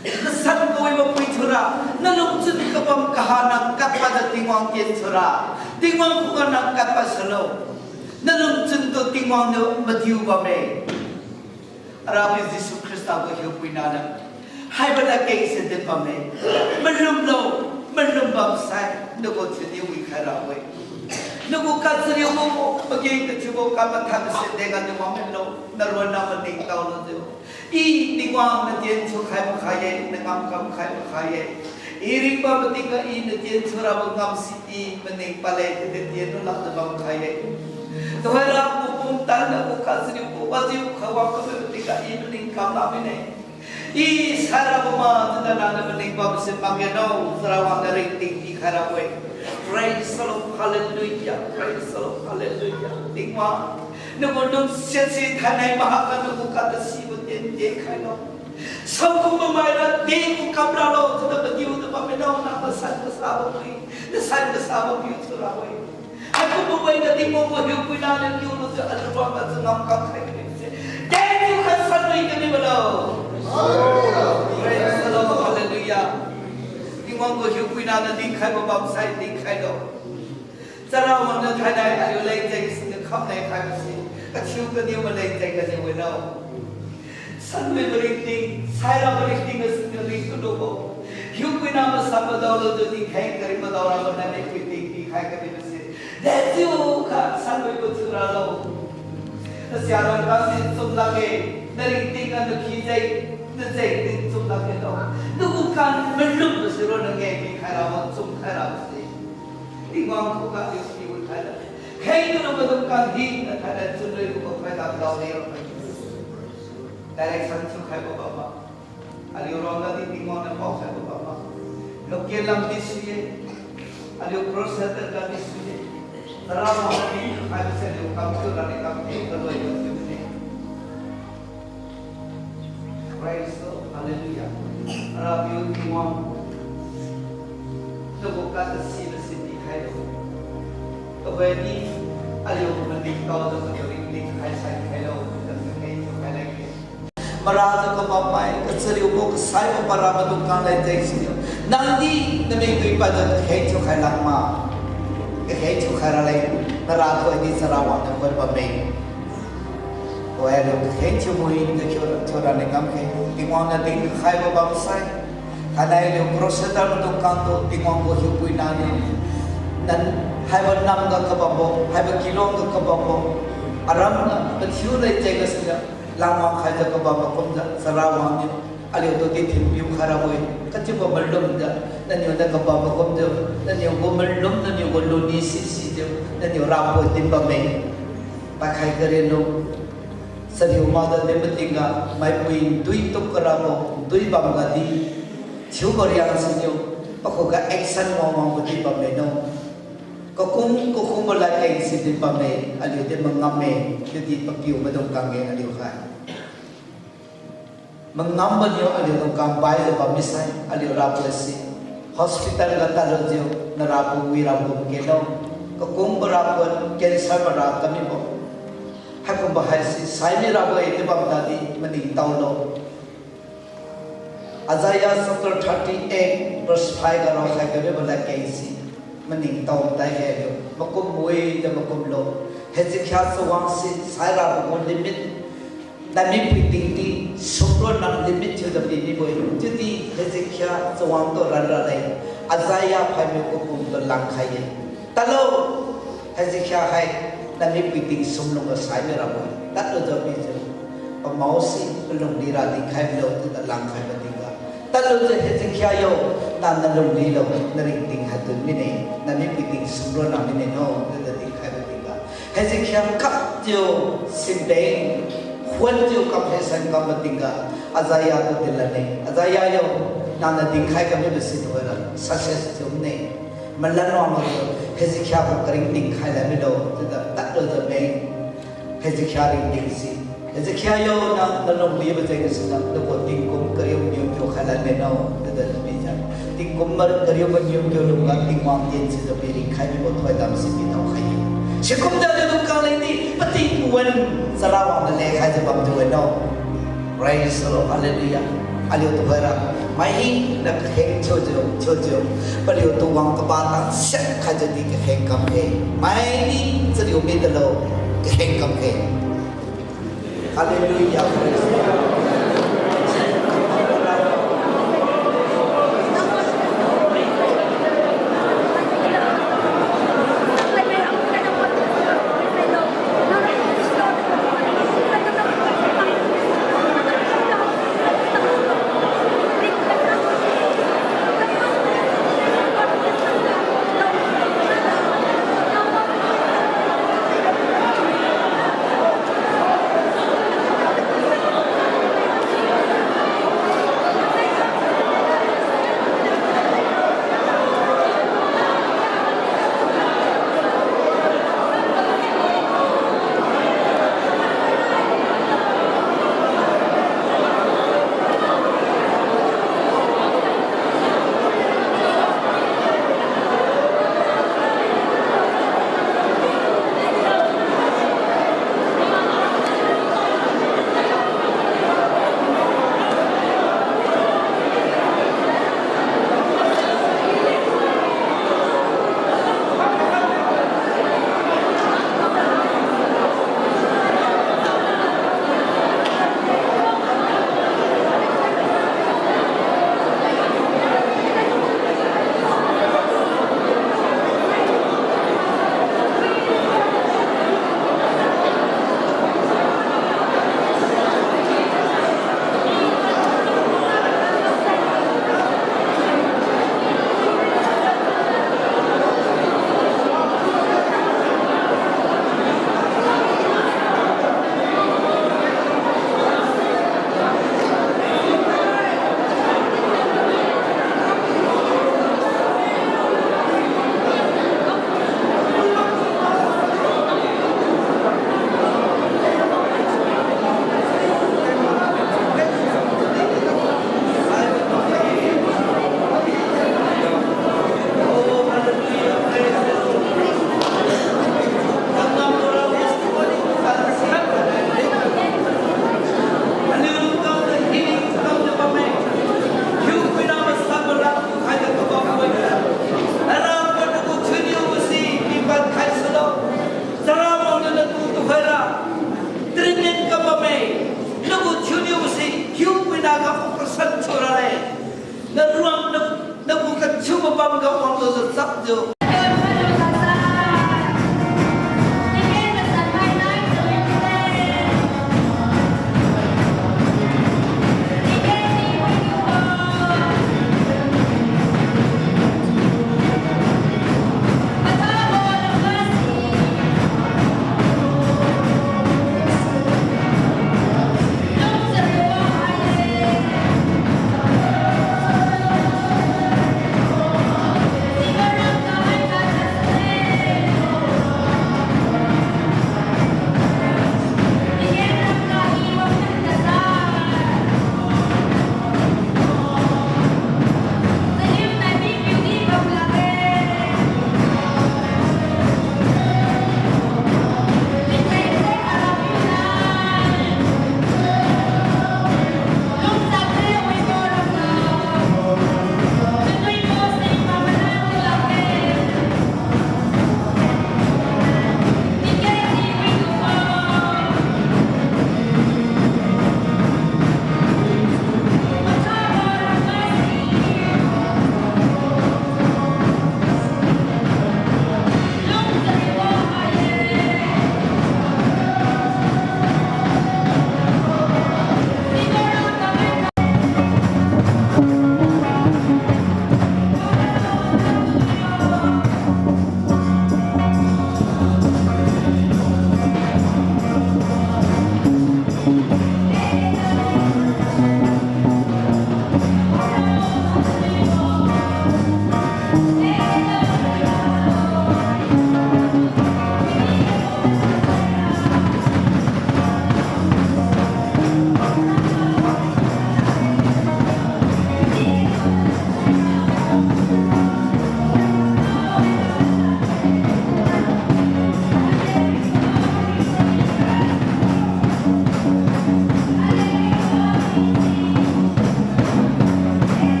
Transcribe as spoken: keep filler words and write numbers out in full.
Kasan kawibo pui thiura, nalungchun kabam kaha nang kadpadjiu Tingwang ken thiura, Tingwang khuga nang kadpad salo. Nalungchun tu Tingwang niu madiu bamme. Arapiu Jesu Khrista gu hiupuina niu haibo ladkeng se din bamme. Malumlo, malum bamsai, nagu thiuniu wikhai rabo-e. Nagu kachariubo, pageng kathiubo, kamathak se dega niu wang milo, naronna maningtao lujiu. I Tingwang natien thiukhai makhai-e, nangam kamkhai makhai-e. I ringbam matingga I natien thiurabo ngam si I maning pale, tide tien lu lakjiu bamkhai-e. Tuhoira papum tan nagu kachariubo, wajiu khawang kabe matingga I maning kam la mine. I sairabo ma, chiujiu nangniu maning bamse makge no, Charawan niu ringting pikhai rabo-e. Praise the Lord, hallelujah, praise the Lord, hallelujah. Tingwang, nagu lungsiat si thainai mahakga nagu katasibo tien tienkhai lo. Saokum bamaira degu kam ralo, chiujiu padiujiu bamme no, nang kasan kasabo pui, kasan kasabo piu thiurabo-e. Haikumbo wangga Tingwang gu hiupuina niu kiu lujiu aliu ruangga changam kamkhai kami se. Thank you, kasan lui kami balo. Praise the Lord, hallelujah. Tingwang gu hiupuina niu dinkhaibo bamsai dinkhai lo. Charawan niu thainai aliu leng jeng siniu khamnai khaibose, kathiu kaniu maleng jeng kaniu wilo. Sanwibo ringting, sairabo ringting ga siniu ring kalubo. Hiupuina masan madaolujiu tingkheng karing madaorabo nai ringting pikhai kabibose, dejiukha sanwibo thiuralo. Nasia rangkang si chum lakge, naringting ga nakhi jeng, najeng din chum lakge lo. Nagu kan malumbo si ronna nge pikhai rabo, chumkhai rabose. Tingwang khuga aliu piwi khailo. Kheng kalu maidung kan hina thainai chunwibo khaida daodi ra khai. Direction thiukhaibo bamma. Aliu ruangga di Tingwang niu paokhaibo bamma. Local lamdi sui-e. Aliu cross center ga di sui-e. Tara lamdi khaibose aliu kam thiura ni kam thiu kaloi thiu ne. Praise the Lord. Hallelujah. Arapiu Tingwang, nagu katasibo si pikhailo. Kabaidi aliu maningtao tu aliu ringting khai sai khailo, kakheng thiukhai lakge. Marajiu kabammai, kachariubo kasaibo para maidung kang leng jeng siniu, nangdi namik dui padjiu kakheng thiukhai lakma. Kakheng thiukhai raleng, nara thoidi Charawan niu khoi bamme. Tuhoi aliu kakheng thiu mui, thiu, thiura ni kamkhe, Tingwang niu dinkhaibo bamsai. Thainai aliu cross center maidung kangtu Tingwang gu hiupuina niu, nan haibo namga kabambo, haibo kilong ga kabambo, aramga mathiu leng jeng gasuniu, langwang khaijiu kabambo kumjiu Charawan niu aliutu di thinpiu khai rabo-e. Kachiubo malumjiu, naniu niu kabambo kumjiu, naniu gu malum, naniu gu luni sisijiu naniu rapu din bamme. Pakhai karilu, chariu makjiu din matingga, maipui dui tuk karabo, dui bamga di, thiubo riang siniu, pakhuga action wangwangbo di bamme no. Kakum kakumbo ladkeng si din bamme, aliu di mangamme, chiudi papiu maidung kangge aliu khai. Mangambo niu aliu dungkang baijiu bam misai, aliu rapu si hospital ga tadlujiu, narapu wirabo kelo. Kakumbo rapu cancer mara kamibo. Haikumbo haise saimi rabo-e chiu bam tadi maningtaolo. Isaiah chapter thirty-eight verse five ga raokhai karibo ladkeng si maningtao taikhai aliu. Makum wijiu makumlo. Hezekiah chawang si sairabo gu limit, naimipui tingdi sumronna limit thiujiu pimibo-e. Chiudi Hezekiah chawangtu ranra leng Isaiah phaimiu kapumtu langkhai-e. Tadlo, Hezekiah hai naimipui ting sumlungga saimi rabo-e. Tadlujiu pijiu, pamao si palung lira dinkhai milo chiujiu langkhaibo tingga, tadlujiu Hezekiah yo, nang nalung lilo, naringting haitun mine, naimipui ting sumronna mine no chiujiu dinkhaibo tingga, Hezekiah kapjiu sibeng, khuanjiu kamkhaisan kambo tingga, Isaiah tu dinlane, Isaiah yo, nangniu dinkhai kamibo si tuhoira success thiu mine. Malan wanglujiu Hezekiah gu karingting khai lan milo chiujiu tadlujiu meng. Hezekiah ringting si, Hezekiah yo, nang nalung wibo jeng gasuniu nagu tingkum kariu maniu kiu khai lan mino chiujiu pijiu, tingkum ma kariu maniu kiu lungga Tingwang tien sijiu pi ringkhai mibo thoidam si pitao khai-e. Sikumjiu aliu lungkang lengdi, pating wan, chara wang na lekhaijiu bamjiu weno. Praise the Lord, hallelujah. Aliu tuhoira, mai hina kakheng chiujiu, chiujiu, paliutu wang kaba tang siak khaijiu di kakheng kamkhe. Mai di chariu mi talo, kakheng kamkhe. Hallelujah, praise the Lord. Chara wangniu natu tuhoira, training kam bamme, nagu thiuniu si, hiupuina ga operation thiu rale. Naruang na, nagu kathiu bamga wanglujiu chapjiu.